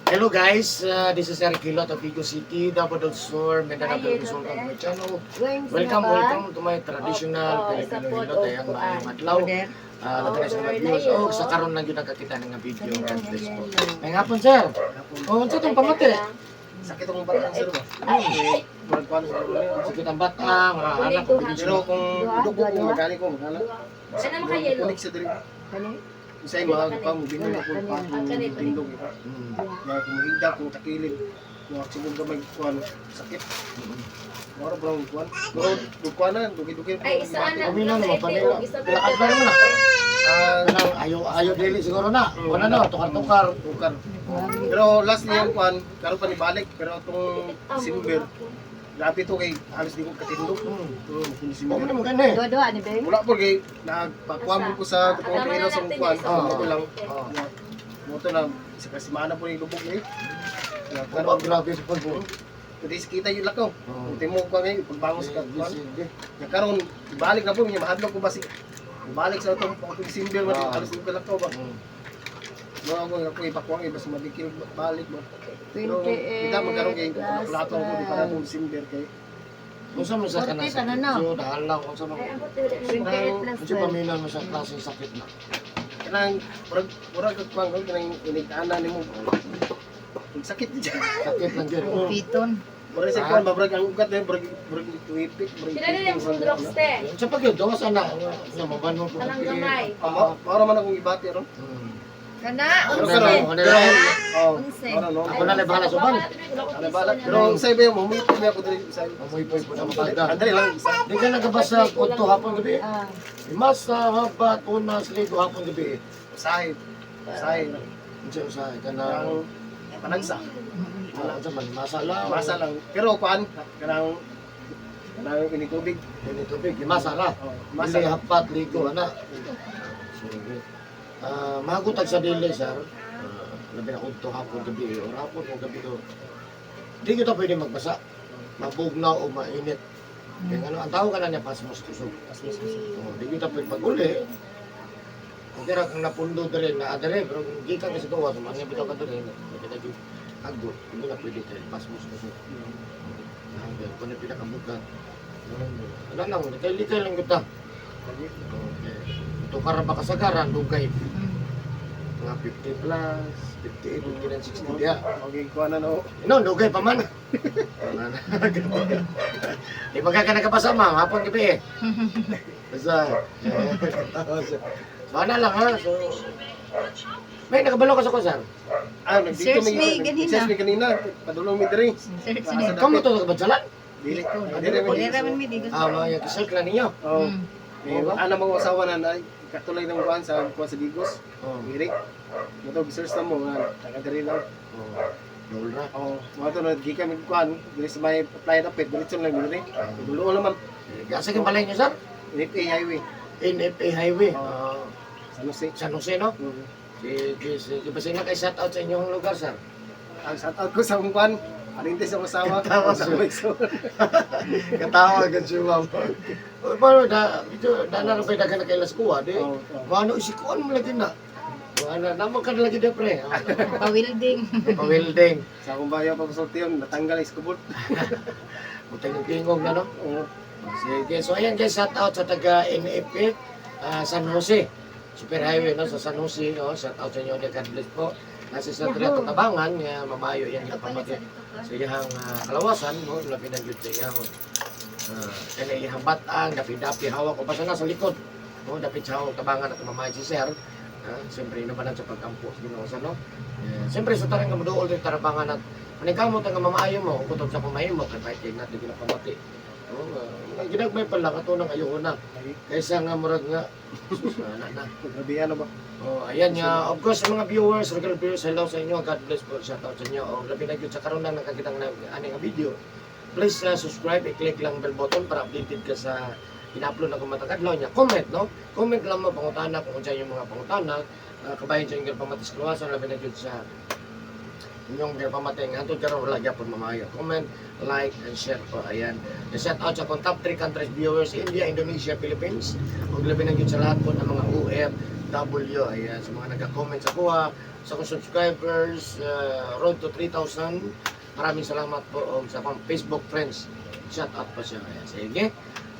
Hello guys, this is Eric Hilot of Vigo City, Davao del Sur, Mindanao, Ay, Philippines. yelo, Welcome to my channel. Wings Welcome, na ba? welcome to my traditional Opo, Filipino isa po, hilot. Ayan, opo, maayong adlaw. Labi na sa mga Order na viewers. yun, Oh, oh. sa karon lang yun nakakita ng video. God bless po. Yellow. May hapon, sir. Oh, unsa tong pamati? Sakit akong batang, sir, ba? Eh, murag kuan sa ulo niya. Sakit ang bata, mga anak ko. Pero kung dugo ko magali ko magana. Ano naman kay yellow? Kunik sa diri. Usay mga kuan mo binuo ko pa tindog. Ya kung higda kung takilid. Kung siguro gamay kuan sakit. Moro bro kuan. Moro kuan na dugi-dugi. Ay, isa na. Kumina naman pa nila. Isa pa. Lakad pa naman na. Ah, Kanang ayo ayo dili siguro na. Wala na, tukar-tukar. Tukar. Pero last niya kuan, karon pa ni balik pero tong December. Grabe to kay halos di ko katindog. Huwag mo December. naman gani. Dua-dua ni Beng? Wala po kay nagpakuan mo ko sa kung pero sa kuan, mo lang. Oh. Mo to na sa kasimana po ni lubog ni. Ya Karon karon grabe sa pagbo. pwede kita yung lakaw. Oh. Ultimo ko ngayon pagbangon sa kuan. Sige. Ya karon ibalik na po niya mahadlok ko ba si balik sa atong atong December man halos di ko lakaw ba. Mo ako nga ko ipakuan kay basta mabikil balik ba. Pero 28 kita magkaroon kay plus plato ko di para atong December kay Unsa man sa kanang 40 sakit? ka na, no? So, dahal lang unsa man. Ay, ang puti, wala na. 28 plus Unsa 12. paminaw mo sa klaseng sakit na? Kanang murag murag kag kuan ko kanang inigana nimo. Sakit di. Sakit lang gyud. Piton. Murag sa kuan ba murag ang ugat eh murag murag tuwipik murag. Sila na yung sundrox, te. Unsa pa gyud gawas ana nga mabanho ko. Kanang gamay. Amo, mao man akong ibati ron. Kana, Pero Ano karon, na, ano na. Oh, 11. ano no. Ako na lang bahala sa ban. Ano bala? Pero sa iba yung mamuyot mi ako diri sa Amoy po po na mabanda. Andre lang isa. Di ka nagabasa udto hapon gabi. Ah, Masa habat una ligo hapon gabi. Usahay. Usahay. Unsa usahay kanang Kanang panagsa. wala unsa man masala. Masa lang. Pero kuan kanang kanang initubig. Ini tubig, masala. Oh, masa Masa lang. hapat ligo ana. Sige. Ah, mahagutag sa dili, sir. Ah, labi na udto hapon gabi or hapon o gabi o. Di kita pwede magbasa. Mabugnaw o mainit. Kaya ano, ang tawag ka na niya, pasmos kusog. Pasmos kusog. Oh, di kita pwede pag-uli. Okay ra kung napundo dere na dere pero kung gikan kasi gawa tumangya bitaw ka dere na kita gyud agdo hindi na pwede kay pasmos kusog. Ah, kung na pinakabuka. Ano lang, likay-likay lang kita. Okay. Tukar ba kasagaran dugay mga 50 plus, 58, 59, 60 diya. Okay, kuan na no. No, dugay pa man. Wala na. Di ba ka nagkabasa, ma'am? Hapon gabi eh. Basta. So, ano lang ha? So, may nakabalo ka sa ko, sir? Ah, nagdito Search me ganina. Search me kanina. Padulong mi diri. Search me. Kamu to nakabadsalan? Dili. Dili mi. Dili raman mi digo. Ah, mga search lang ninyo. Oh. May ana mga asawa na na katulay ng kuan sa Digos. Oh. Dili. Mo to search na mo nga taga diri lang. Oh. Dol na. Oh, mo to na gikan mi kuan diri sa may apply na pet diretso lang diri. Dulo naman. Asa kang balay niyo, sir? NFA Highway. NFA Highway. Oh. Ah, San Jose. San Jose, no? Mm. Sige, sige. Basta na kay shout out sa inyong lugar, sir. Ang shout out ko sa akong kuan. Arinte sa akong asawa. Katawa Sa siya. akong igsoon. Katawa agad siya, ma'am. Paano na, ito, na na pa dagan na kay Las Kuha, di? Oo, oo. Mano isikuan mo lagi na. Wala naman ka na lagi de pre. Pa-welding. Pa-welding. Sa akong bayo pag sulti yun, natanggal ang iskubot. Butang yung tingog na, no? Oo. Sige. So ayan guys, shout out sa taga NFA, San Jose. Super Highway, no? Sa San Jose, no? Shout out sa inyo. God bless po. Nasa sa Triato Tabangan, nga mamayo yan yung pamati sa iyang kalawasan, no? Labi na yun sa iyang kaya iyang batang, dapi-dapi, hawak o basta nasa likod. No? Dapit sa hawak tabangan at mamayo si sir. Siyempre, inabanan sa pagkampo sa Ginoo sa, no? Eh, siyempre, sa tarang nga moduol din tarabangan at paningkamot ang mamaayo mo, kutob sa pamahimo, kay pahit kay natin ginapamati. Oh, ginagmay pa lang ato nang ayoko na. Kaysa nga murag nga sus, na na. Grabe ano ba? Oh, ayan nga. Of course, sa mga viewers, regular viewers, hello sa inyo. God bless po. Shout out sa inyo. Oh, labi na gyud sa karon lang nakakita ng ani nga video. Please subscribe, i-click lang bell button para updated ka sa ina-upload na matag adlaw niya. Comment, no? Comment lang mo pangutana kung unsa yung mga pangutana. Kabahin sa inyong pamatis kaluwasan, labi na gyud sa inyong pamati nga hantod karon wala gyapon mamayo. Comment, like, and share po. Ayan. Shout out sa akong top 3 countries viewers, India, Indonesia, Philippines. Ug labi na gyud sa lahat po ng mga OFW. OFW. Ayan, sa mga nagka-comment sa kuha, sa akong subscribers, road to 3,000. Maraming salamat po og sa akong Facebook friends. Shout out po siya. Ayan, sige.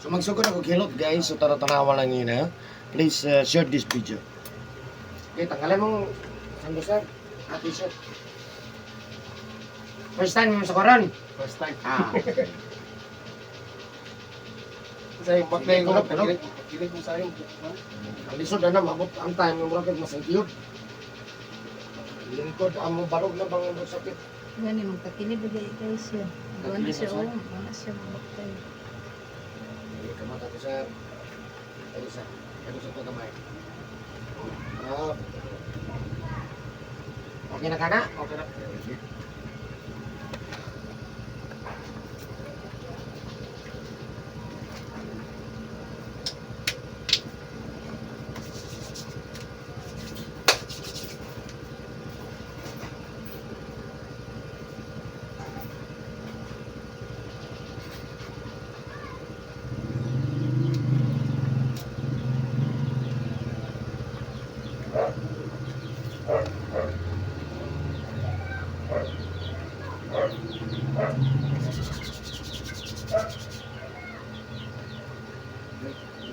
So magsugod ako hilot guys. So tara tanawa lang yun ha. Please share this video. Okay, tanggalin mong sando sir. Ah, t-shirt. First time mo sa koron. First time. Ah. Sa yung baklay ko, Tulog, tulog. pakilig ko sa yung kuan. Ang lisod na na, mabot ang time ng murag masangkiyod. Lingkod ang mo barog na bang mo sakit. Gani magtakilid bagay guys siya. Wala Takilid siya na siya? oh, wala siya mabaktay. Ay, kamata ko sir. Ay, isa. Ay, sa to kamay. Ah. Okay na ka na? Okay na.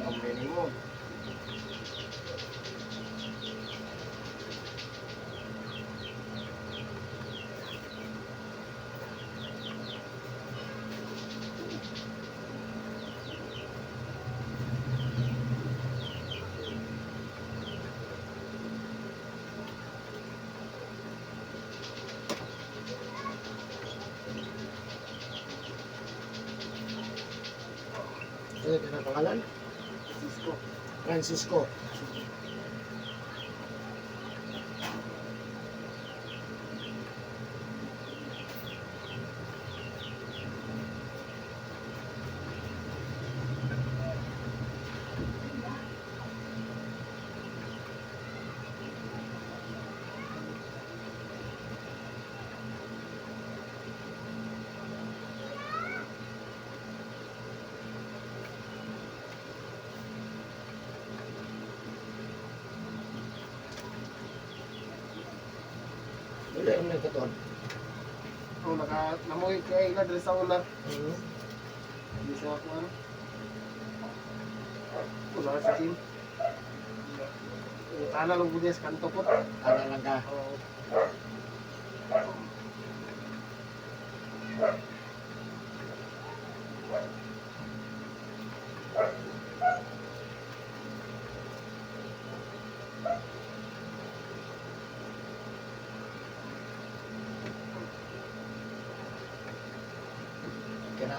Ang meaning mo. Sige, ka na pangalan? Cisco. Francisco. Wala yung nagkatuon. Oh, naka namoy kay ila diri sa una. Di sa kuan. Wala sa team. Tana lang po niya sa kanto po. Ana lang ka. Oo. Okay na?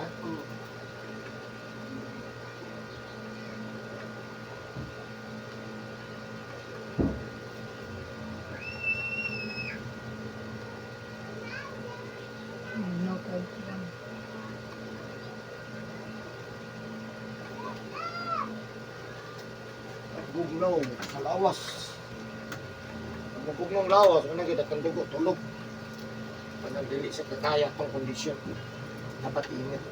No problem. Bugnaw sa lawas. Ang bugnong lawas, ano kita kang dugo, tulog. Panang dili sa kakaya tong kondisyon. Dapat ingat.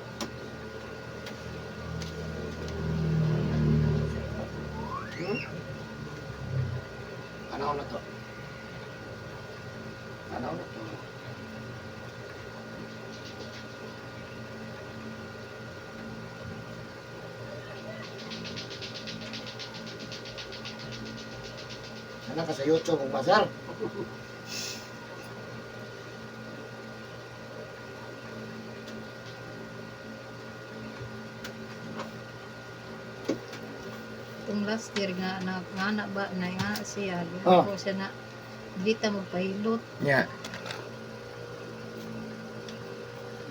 Tanaw na to. Tanaw na to. Sana ka sa YouTube kung basar. Itong last year nga na nga na ba na nga siya, di Oh. ko siya na dili ta magpahilot. Yeah.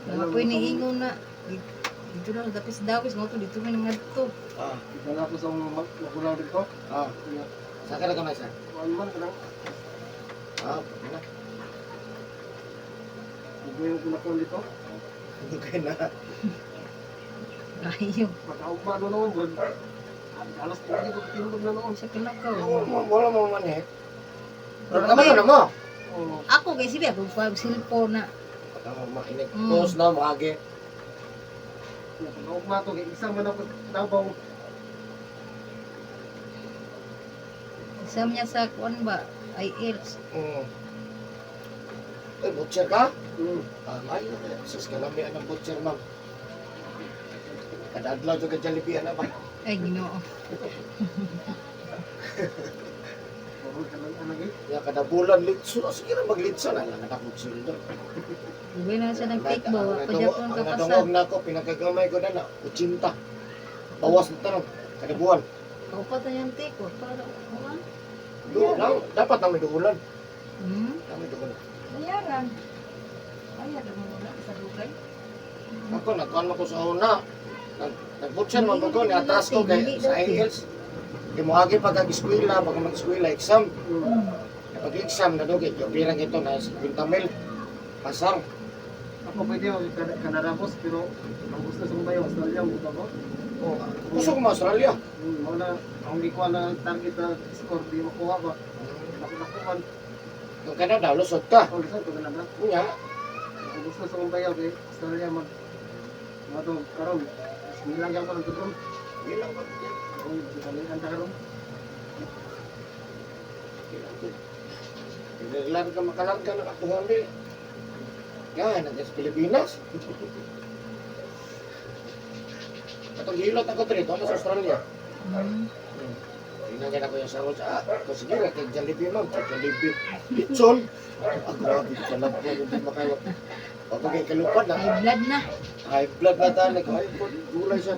Mga po niingon na dito na dapis dawis mo to dito man ngadto. Ah, Dala ko sa mga magulang dito. ah. Yeah. Sa ka na kamay, sir? Kuan man kanang Ah, okay na. bugoy ko na kuan dito. Okay na. Ayo. Pagkaugma no noon, bro. Alas 3 ko tindog na noon. Sa kilakaw. Wala mo man eh. Pero kamay na mo. Oh, Ako kay sibi ako pag cellphone na. Tama mainit. Mm. Post na maagi. pagkaugma to kay isa man ako Davao. Exam niya sa kuan ba? IELTS. Ay, butcher ka? Hmm. Ah, maayo na. Sus, kalamian ang butcher, ma'am. Kada adlaw jud ka Jollibee ana ba? Ay, Ginoo. Puro ka lang anak eh. Ya kada bulan litson, oh, sige ra maglitson ala na akong sweldo. Dugay na siya nag-take ba? Ang Pa Japon ang ka pasa. nadungog na ako, pinakagamay ko na na, 80. Bawas na tanong, kada buwan. Kaupat na yung take. Wa pa wa. Doon lang, dapat namin duulan. Namin duulan. Bayaran. Bayaran mo na sa dugay. Ako, nagkuhan mo ko sa una. Nag-butcher man ko ko, niatras ko kay, sa IELTS. Kay moagi pag eskwela, pag mag-eskwela, exam. Pag exam na doon, kay pirang ito na 50 mil. Pasar. Ako pwede ako Canada boss, pero ang gusto sa mga Australia, ang gusto ko. Oh, gusto ko ma-Australia. Wala, ang gikuha na target na score, di makuha ba? Naku-naku man. Kung Canada, lusot ka. Ako gusto ko Canada. Nga, Ang gusto sa mga bayaw, kay Australia mag mga to, karon. Nilang yan ko ng tudron. bilang ba? Ang ang karon. Bilang ka makalarga na kakuha ni. Yan, nandiyan sa Pilipinas. Atong hilot ako dito, ano sa Australia. Tingnan niya ako yung sahod. Ah, ko sige ra kay Jollibee ma'am, kay Jollibee. Litson. Ah, grabe ka lang po, hindi makaya. O pag kalupad na, High blood na. high blood na tayo, ay po, gulay siya.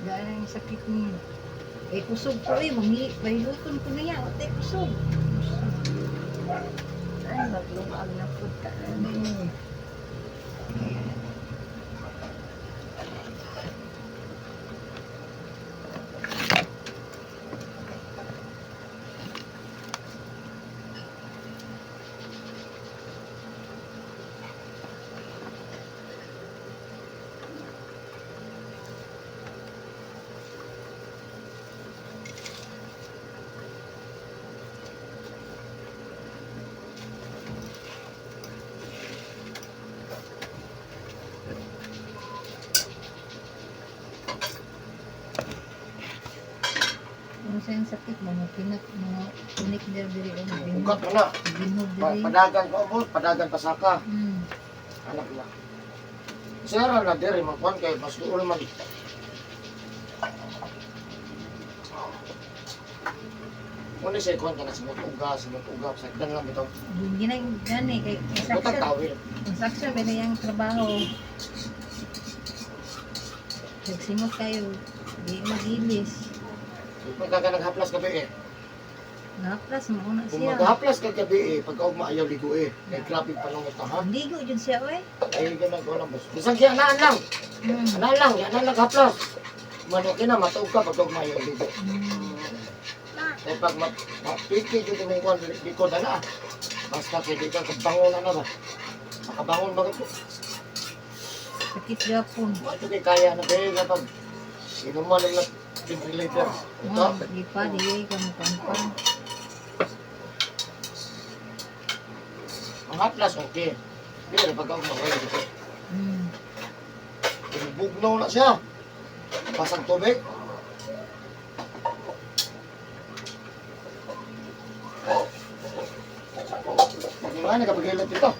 Daan ang sakit niya. Eh, kusog ko eh. Mangi, pahiluton ko niya. Ate, kusog. Ay, magluag na food ka. Ano sa yung sakit mo? Mga pinak, mga kunik diri diri. oh, Ugat na na. Binhog diri. Padagan ko, boss, padagan pasaka. Anak na. Sira na diri magkuhan kay mas duol man. Muna siya kuhan ka na simot uga, sagdan lang bitaw. Ginang gani kay Butang construction. tawil. Construction ba na yung trabaho? Nagsimot kayo. Di magilis. Pagka ka naghaplas gabi eh. Naplas mo na Kung siya. maghaplas ka gabi eh, pagka ugma ayaw ligo eh. Kay grabe panungot na ha. Ligo jud siya oy. Ay ganun ko lang boss. Bisag yanaan lang. Anaan lang, yanaan lang haplas. Man okay na matuog ka pagka ugma ayaw ligo. Kaya pag mapiki jud imong kuan likod na na. Basta kay di ka kabangon na na ba. Makabangon ba ka? Sakit gyapon. Wa jud kay kaya na ba kapag inuman na ventilator. Ito. Mo di pa di ka mo pa. Ang haplas okay. Pero pagka ugma ayaw ligo. Bugnaw na siya. Pasag tubig. Nga, nagkapag-hilot ito.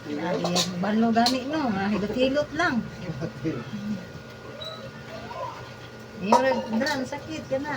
Ay, banlo gani no, ah, hilot-hilot lang. Iyo ra dran sakit ka na.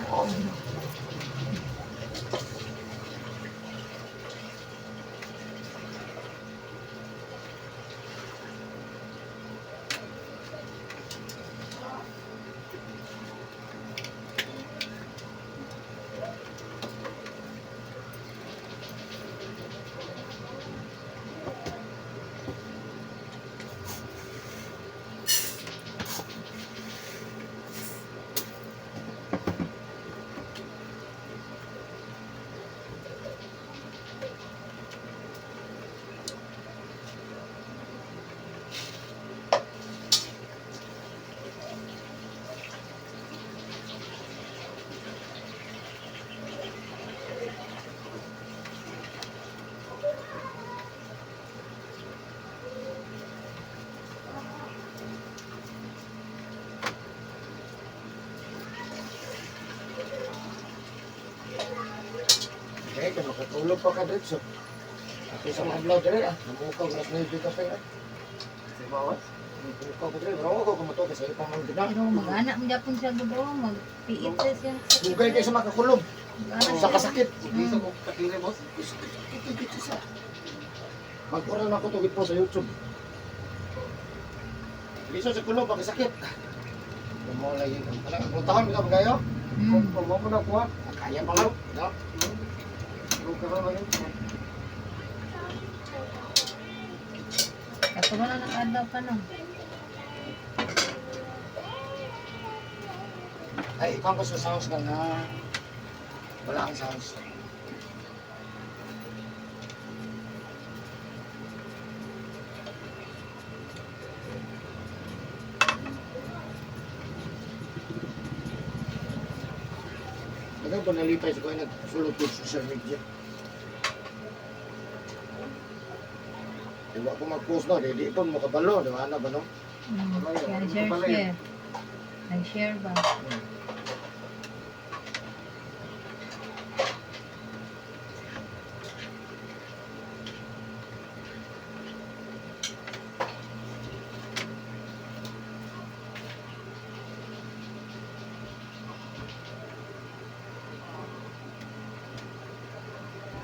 Eh, kaya makatulog pa ka diretso. Ako sa mga adlaw dire ah, namukaw alas 9 kape ah. Sa bawas. Namukaw ko dire, pero ako kumuto kasi ipang mang gina. Pero mag-anak mo japon siya gudo, magpiit sa siyang sakit. Dugay kay sa makakulog, Mag-anak sa siya. kasakit. Bisa ko takilid, boss. Sakit sa. Mag-oral na ako tugid po sa YouTube. Liso sa kulob, bakit sakit? Mo lagi kung taon bitaw kayo? Kung mo na kuha, Kaya pa lang, no? kung karon lang yun. Kato na ng adlaw pa no. Ay, ikaw ko sa sounds lang ha. Wala ang sounds. Tagal ko nalipay sa kuya nagsulod ko sa social media. Di ba ko mag-post no, di po mo kabalo, di ba na ba no? Yan, share, share. Nag-share ba?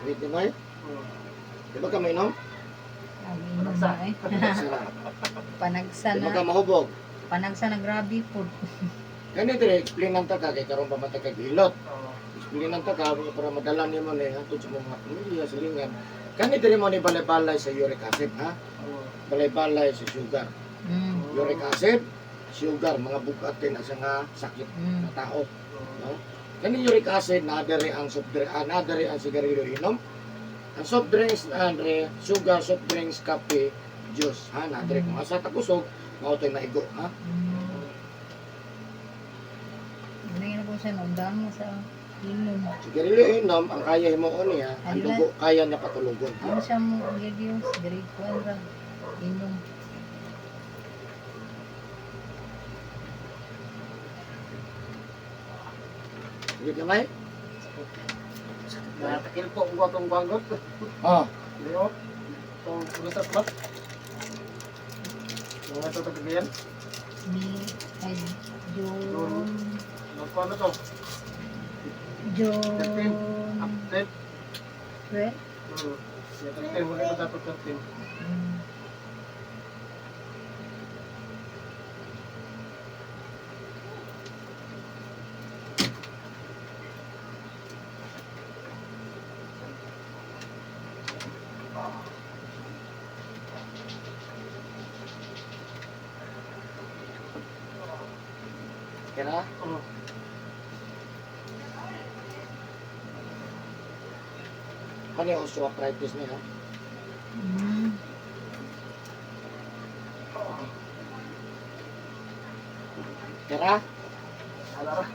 Wait, di ba? Di ba ka mainom? Ang inom na eh. Sira. Panagsa Di ba ka na. mahubog? Panagsa na grabe po. Kani dire explain ang taka kay karon pa man ta kag hilot. Oo. Explain ang taka para madala nimo ni hantod sa mga pamilya silingan. Kani dire mo ni balay-balay sa uric acid ha. Oo. Balay-balay sa sugar. Uric acid, sugar mga bugat din sa nga sakit na tao, no? Kani uric acid na dere ang soft drink, na dere ang sigarilyo inom. Ang soft drinks na andre, sugar, soft drinks, kape, juice ha, na dere kung asa ta kusog, mao to'y maigo ha. Ano ko siya, naundang mo sa inom. Sigarilyo inom, ang kaya himuon niya, ang dugo kaya niya patulugon. Ano siya mo, videos, grade 1 ra. Inom. Sige gamay? Natakil po ang atong bagot. Oh, Hindi oh. So, lusat ba? Mga ito tagayan. Ni, ay, June, Nagkuha na to. June, 13. Update. 12? 13. Wala pa dapat 13. Kaya Oo. kani osteoarthritis niya. Tara, Alara.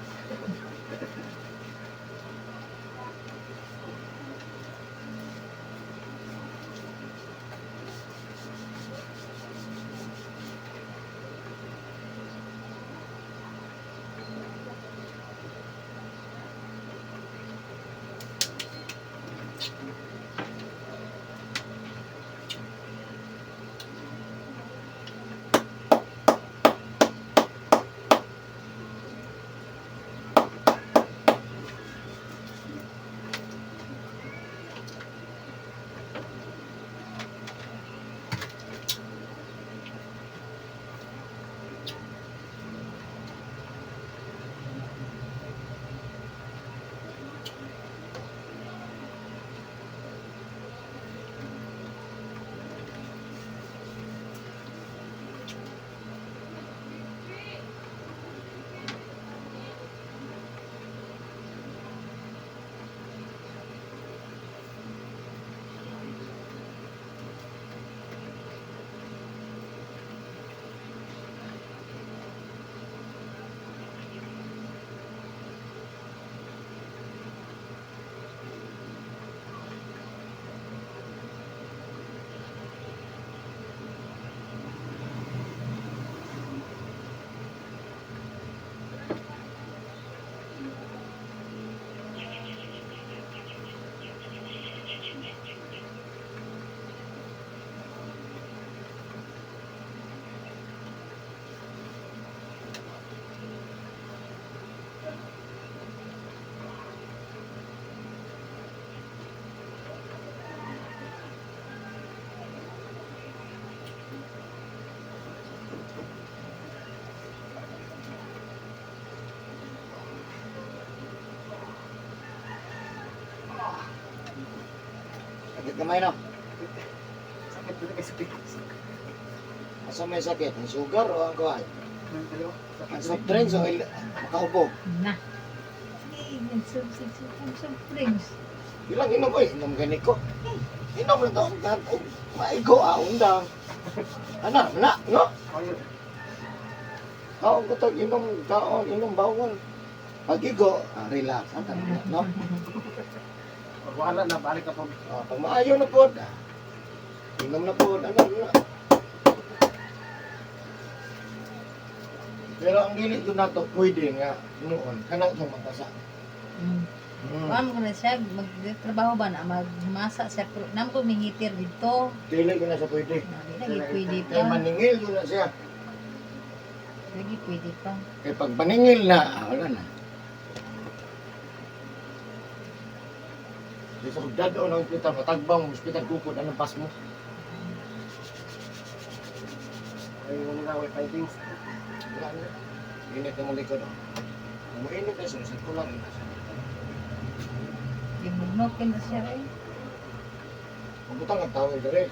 Sakit kamay, no? Sakit dili kay sakit. Asa may sakit? Ang sugar o ang kuhan? Dalawa. Ang soft drinks o makaupo? Na. Eh, soft drinks. Ilang inom ko eh. Inom gani ko. Inom na to. Maigo, ah, undang. Ana, na, no? Ayun. Kaon ko to, inom, kaon, inom, bawal. Pag igo, ah, relax. Ah, tama, no? Pag wala na balik ka po. Ah, pag maayo na po, ah, inom na po, ano, na. Pero ang dili ko na to, pwede nga, noon, kanang itong mapasa. Kuan ko na siya, magtrabaho ba na, magmasa siya. Pero nam ko mingitir dito. Dili ko na siya pwede. Lagi pwede Kaya pa. maningil ko na siya. Lagi pwede pa. Kaya pag maningil na, ah, wala na. Di sa kagdado ng ospital, matagbang ng ospital kukod, anong pas mo? Ay wala way findings. Wala na. Init na mong likod. Oh. Kung mainit na siya, sirkular na siya. Gibugnok na siya eh. Magbutang ang tawag dere.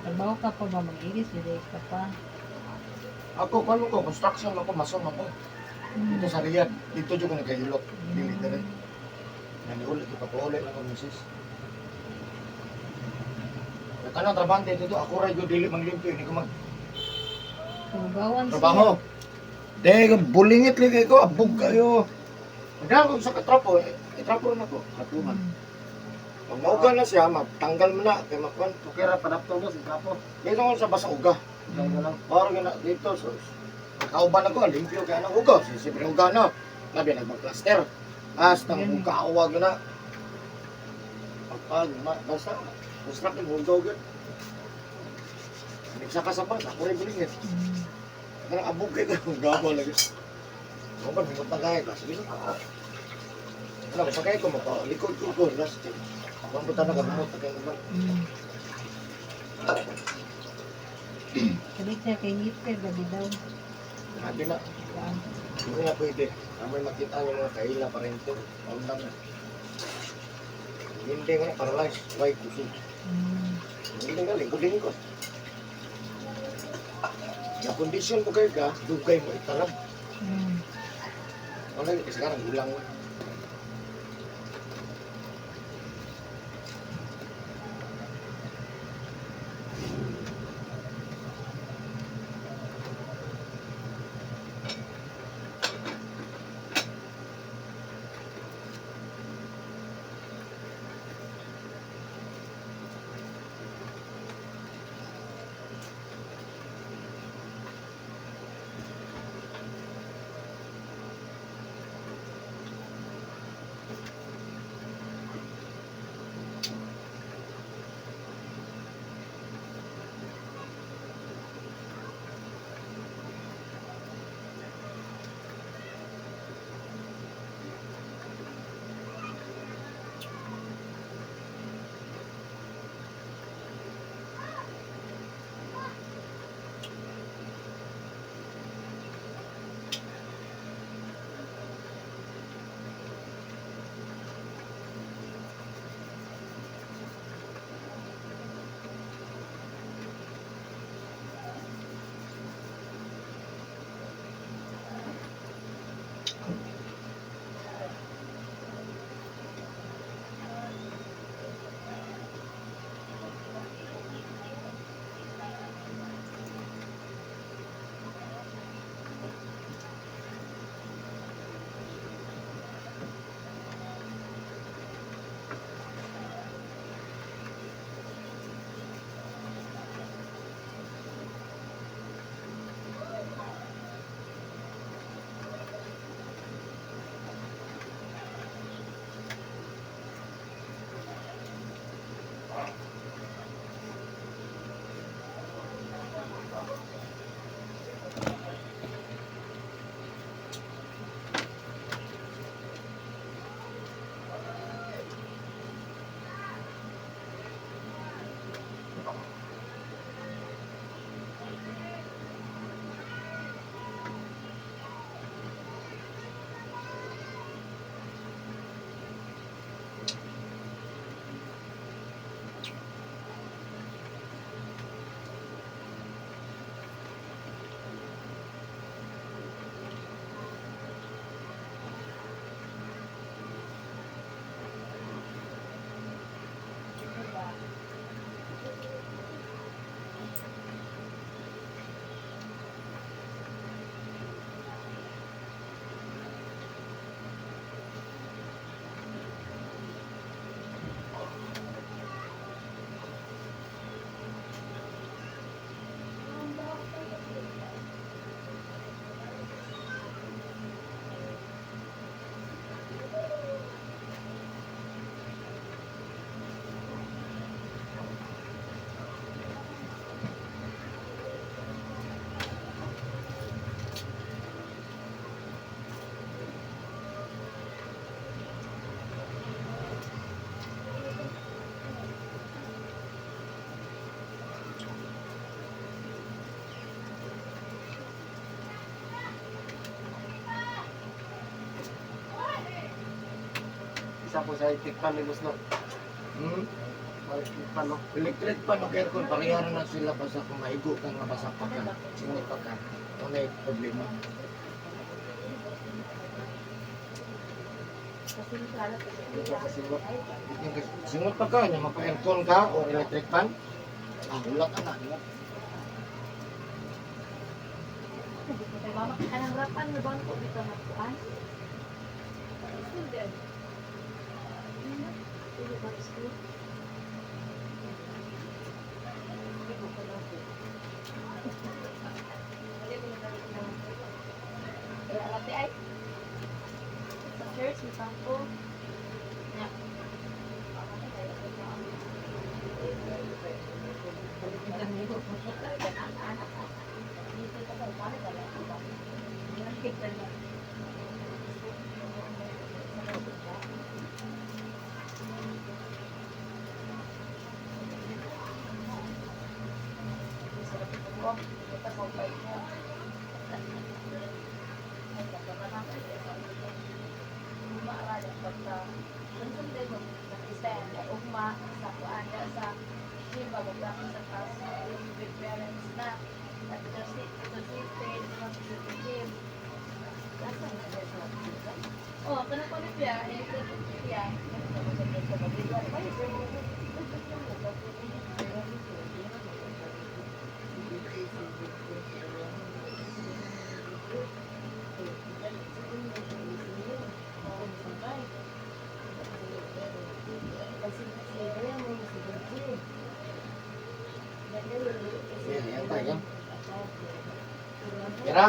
Trabaho ka pa ba mag-iris, dili ka pa. Ako, kano ko, construction ako, mason ako. Dito sa Riyadh, dito dyan ko nagkahilot. Dili dere. Naniulit, ipapuulit lang ako, misis. Kaya kanang trabante dito, ako rin yung dili manglimpyo, hindi ko mag Tugawan siya. trabaho. Dahil bulingit lagi ko, abog kayo. Magdahil ko sa katrapo, eh, itrapo rin ako. Kapuhan. Pag mauga na siya, magtanggal mo na, kay makuan. Okay ra padapto mo sa trapo. Dito ko sa basa uga. Dahil na lang. Parang yun na, dito, so, kauban ako, limpyo kaya ng uga. Siyempre uga na. Labi, nagmag-cluster. As, nang Ganun. uga, awag na. Pag, ma, basta, construction, hugaw yun. Nagsaka sa bus, ako rin bulingit. Parang abog kayo, gawa lagi. Ako ba, humot na kaya ka? Sige na. Ano, basta kayo ko, mapalikod ko ko. Last, ako ang buta na kamot na kayo. Sabi siya kay ngitir, gabi daw. Grabe na. Hindi na pwede. Amoy makita ang mga kaila pa rin ito. Paundang na. Hindi nga na, paralyzed. Why kusog? Hindi nga, lingkod-lingkod. Yung kondisyon mo kayo ka, dugay mo italab. Wala yun, kasi karang gulang mo. Sa po sa electric fan ni boss, no? Hmm? Electric fan, no? Electric pan o aircon, pareha na sila basta kung maigo ka nga basa pa ka, singit pa ka. Ito na yung problema. Kasi Singot pa ka, nya mapa-aircon ka o electric fan. Ah, wala ka na. Anong rapan na bangko dito na kuan? Ay, sa church, may bangko. Ya. Oh, kanang kulit ya, eh, ya. Yan, yan tayo. Mira.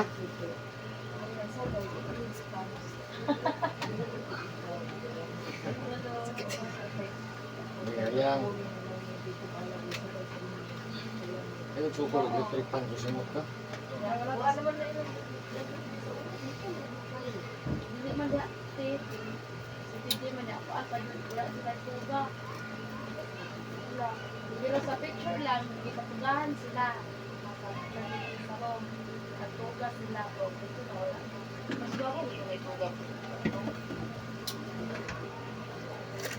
Yan, yan. Ayun, sukol, electric fan, susunod ka. Wala naman na yun. Hindi man da, te. Si TJ man ako, ah, pag wala sila tuga. Wala. Pero sa picture lang, gipatugahan sila. Nasa sa room. Nagtuga sila. O, ito na wala. Mas gwapo yung may tuga.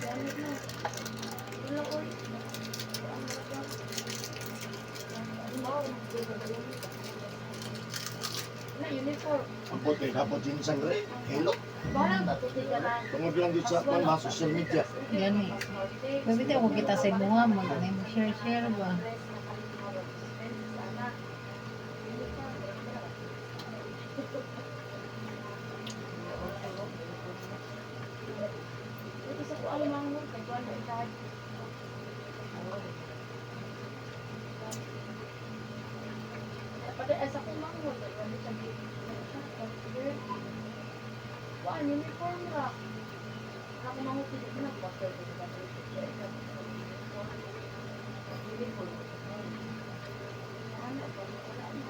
Gamit na. Wala, oy. Na, uniform. Ang puti, dapat din isang re. Hello. Bahala ba ito na? Tungod lang dito sa kwan, mga social media. Gani. Pwede ako kita sa imuha mo na mo share share ba. Uniform ra. Ako mangutin na ba? Uniform. Ano ba? Wala na.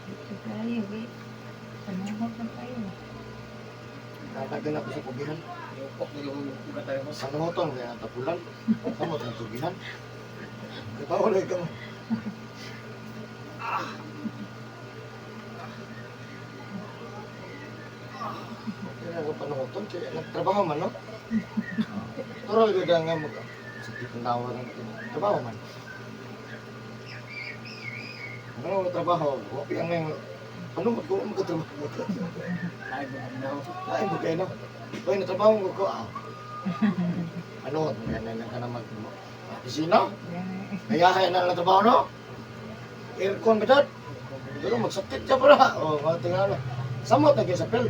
Ito kayo eh. Panuhot na kayo. Tatagal ako sa kubihan. Yung pok na yung ugat tayo, boss. Sa nangotong, kaya tapulan. Samot ang kubihan. Katawa lang ka mo. Kaya ako panungutong, kaya nagtrabaho man, no? Turo, gagawin nga mo. Sa tipong tawa lang. Trabaho man. Ano ang trabaho? Wapi ang ngayon. Ano mo ko magkatrabaho? Ay, ba, no? Ay, bagay no. Uy, natrabaho ko ko. Ah. Ano, ganyan lang ka na mag... Opisina? Gani. Nayahay na lang trabaho, no? Aircon ba dyan? Pero magsakit ka pala. O, mga tingala. Samot na kayo sa pill.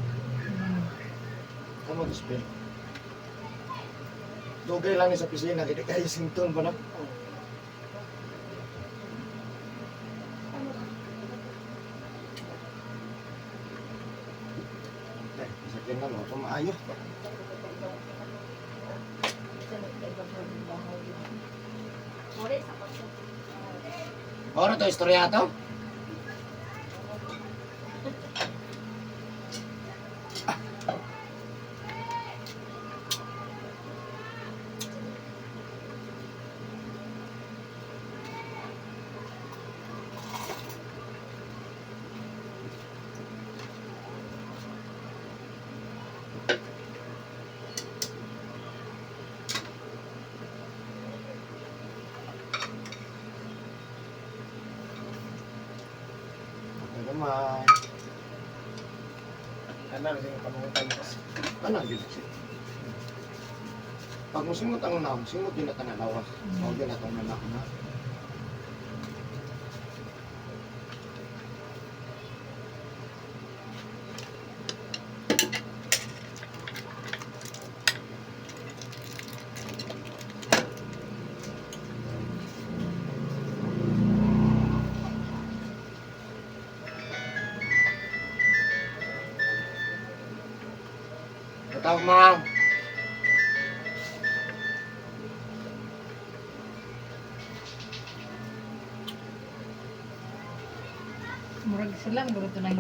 Samot sa pill. Dugay lang ni sa pisina, hindi kayo sington pa na. Eh, sakit na mo, maayo. Oro to, istorya to? Gamay. Kana kasi yung panungutan mo kasi. Ano yun? Pag musingot ang naong, singot din na tanan lawas. Mao din atong nanak na. Katawag, ma'am. Murag sila, murag ito nang